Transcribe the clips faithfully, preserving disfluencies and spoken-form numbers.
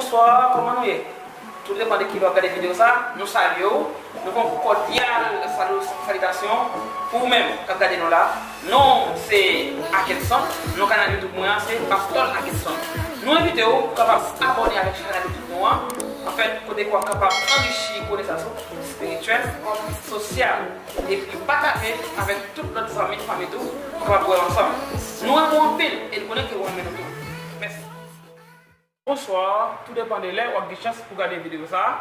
Bonswa, kòman nou ye? Tou depann de ki lè w ap gade videyo sa, nou salye w. Nou fè yon kòdyal salu-, salitasyon pou ou menm k ap gade nou la. Non w se Akenson, non kanal YouTube mwen an se Pastòl Akenson. Nou envite w pou w kapab abòne avèk chanèl YouTube nou an, anfèt, kote ke w ap kapab anrichi konesans ou espirityèl kòm sosyal, epi pataje avèk tout lòt zanmi, fanmi tou, pou kapab wè ansanm. Nou renmen w anpil e n konnen ke w renmen nou tou. Mèsi. Bonswa, tou depann de lè w ap gen chans pou gade videyo sa a.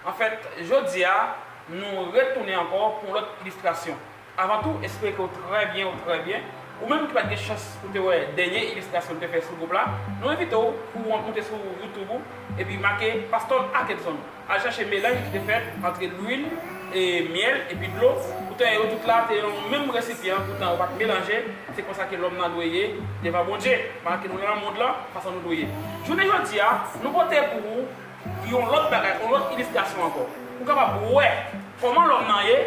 Anfèt, jodi a, nou retounen ankò pou yon lòt ilistrasyon. Avan tou, espere ke w trè byen, w trè byen. Ou menm ki pa t gen chans pou te wè dènye ilistrasyon n te fè sou gwoup la, nou envite w pou w moute sou YouTube ou, epi make Pastòl Akenson. Al chache melanj ki te fèt antre lwil e myèl epi dlo. Poutan yo tout la te nan yon menm resipyan, poutan yo pa t melanje. Se konsa ke lòm nan dwe ye devan Bondye, pandan ke nou nan mond lan, fason nou dwe ye. Jounen jodi a, nou pote pou ou yon lòt bagay, yon lòt ilistrasyon ankò. Pou w kapab wè kòman lòm nan ye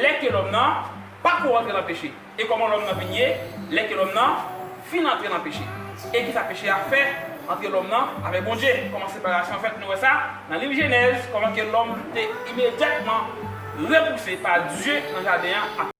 lè ke lòm nan pa ko rantre nan peche. E kòman lòm nan vin ye lè ke lòm nan fin antre nan peche. E kisa peche a fè antre lòm nan avèk Bondye. Kòman separasyon fèt, nou wè sa nan liv Jenèz, kòman ke lòm te imedyatman repouse pa Dye nan jaden an.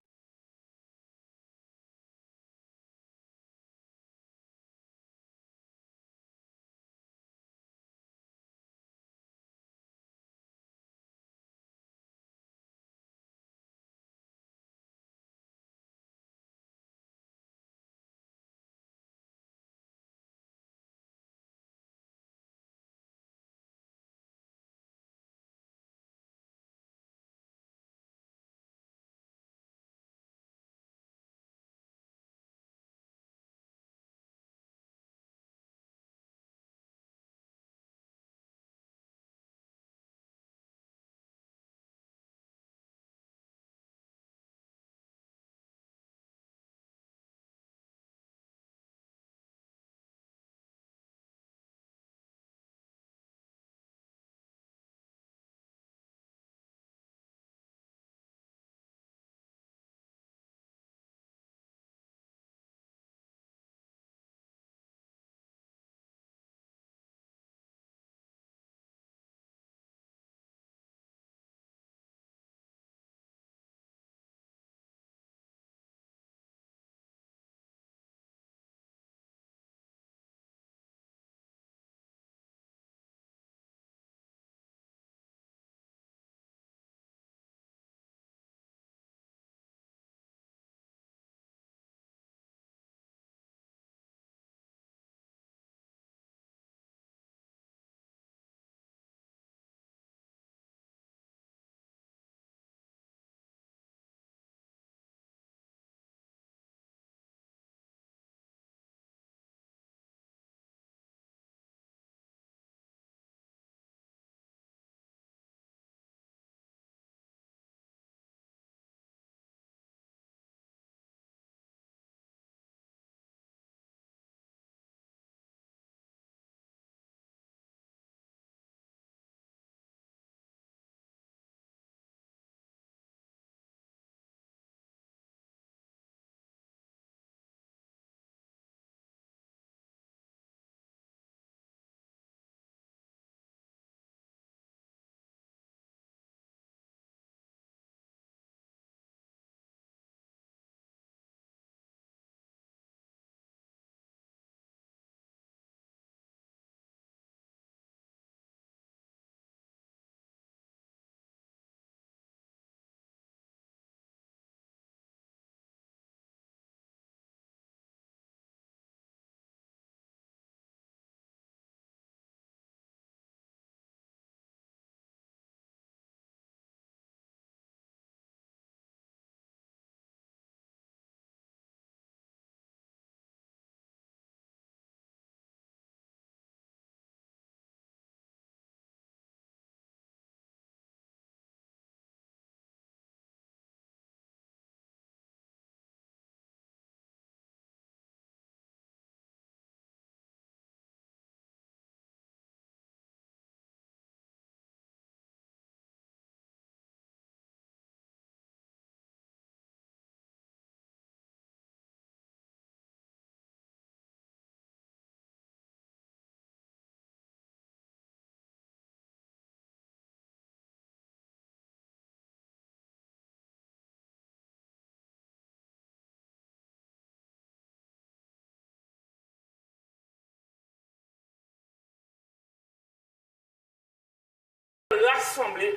Sanble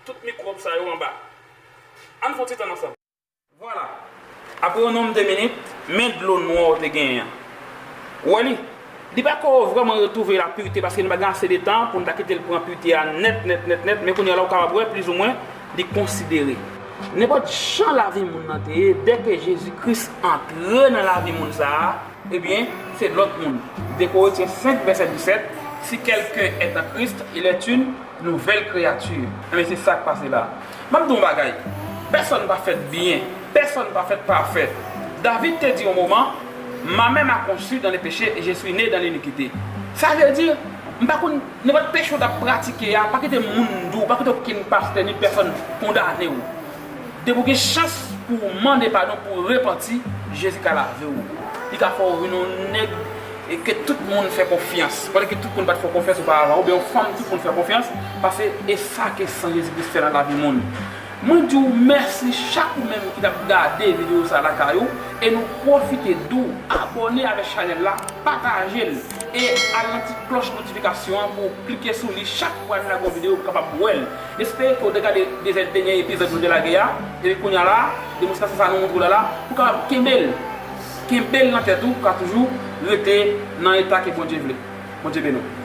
tout mikwòb sa yo anba. Ann fè yon ti tann ansanm. Vwala. Apre yon nonm de minit, men dlo nwa w te genyen an. Ou wè li? Li pako vrèman retwouve lapirite paske nou pa gen ase de tan pou n ta kite l pran pirite a nèt, nèt, nèt, nèt, men kounye a la ou kapab wè plizoumwen li konsidere. Nenpòt jan lavi moun nan te ye, dèke Jezi Kris antre nan lavi moun sa a, ebyen, se lòt moun. De Korentyen senk, vèsè disèt, Si quelqu'un est en Christ, il est une nouvelle créature. Enben, se sa k pase la. M ap di w yon bagay. Pèsonn pa fèt byen. Pèsonn pa fèt pafè. David te di yon moman, Ma mère m'a conçu dans le péché et je suis né dans l'iniquité. Sa vle di, m pa konn nenpòt peche w t ap pratike a, pa kite moun di w, pa kite okenn pastè ni pèsonn kondane w. Depi w gen chans pou w mande padon, pou w repanti, Jezi ka lave w. Li ka fè w vin yon nèg e ke tout moun fè konfyans. Kote ke tout moun pa t fè w konfyans oparavan, oubyen yon fanm tout moun fè konfyans, paske e sa ke san Jezi Kris fè nan lavi moun. Mwen di w mèsi chak ou menm ki t ap gade videyo sa lakay ou, e nou pwofite di w abòne avèk chanèl la, pataje l, e al nan ti klòch notifikasyon an pou w klike sou li chak fwa n lage yon videyo pou w kapab wè l. M espere ke w te gade de dènye epizòd nou te lage a, epi kounye a la, demonstrasyon sa nou montre w la la, pou w kapab kenbe l. Kenbe l nan tèt ou, pou w ka toujou rete nan eta ke Bondye vle. Bondye beni w.